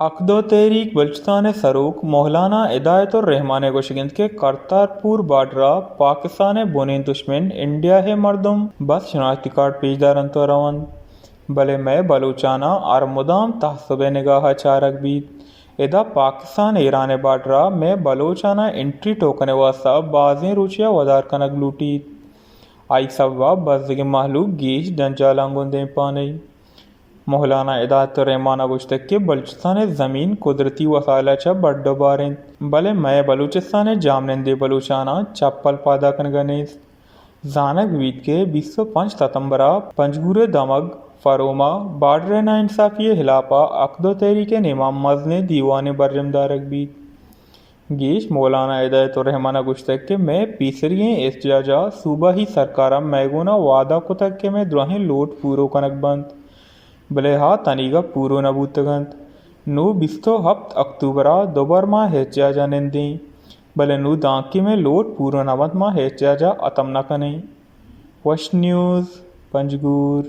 اکدو تحریک بلوچستان ءِ سروک مولانا ہدایت الرحمان ءِ گوشگ انت کہ کرتارپور بارڈر ءَ پاکستان ءِ بنیں دشمن انڈیا ءِ مردم بس شناختی کارڈ پیش دارنت ءُ رونت، بلے مئے بلوچاناں ہر مدام تعصب ءِ نگاہ ءَ چارگ بیت۔ ادا پاکستان ایران ءِ بارڈر ءَ مئے بلوچاناں انٹری ٹوکن ءِ واستہ بازیں روچے ءَ ودار کنگ لوٹیت۔ آئی سبب ءَ بزگیں مہلوک گیش جنجالاں گوں دیمپان ئی۔ مولانا ہدایت الرحمان ءَ گوشتگ کہ بلوچستان ءِ زمین قدرتی وسائل ءَ چہ بڈ ءُ بار انت، بلے مئے بلوچستان ءِ جاہمنندیں بلوچاناں چپل پادا کنگ ءَ نیست۔ زانگ بیت کہ بیست ءُ پنچ ستمبر ءَ پنجگور ءِ دمگ فروم ءَ بارڈر ءِ ناانصافی ءِ ہلاپ ءَ اکدو تحریک ءِ نیمگ ءَ مزنیں دیوانے برجم دارگ بیت۔ گیش مولانا ہدایت الرحمان ءَ گوشتگ کہ مئے پیسریگیں احتجاج ءَ صوبائی سرکار ءَ مئے گون ءَ وعدہ کتگ کہ مئے دراہیں لوٹ پورو کنگ بنت، بلے آ تنیگہ پورو نہ بوتگ انت۔ نوں بیست ءُ ہپت اکتوبر ءَ دوبر ما احتجاج ءَ نندیں، بلے نوں دانکہ مئے لوٹ پورو نہ بنت، ما احتجاج ءَ ہتم نہ کنیں۔ وش نیوز، پنجگور۔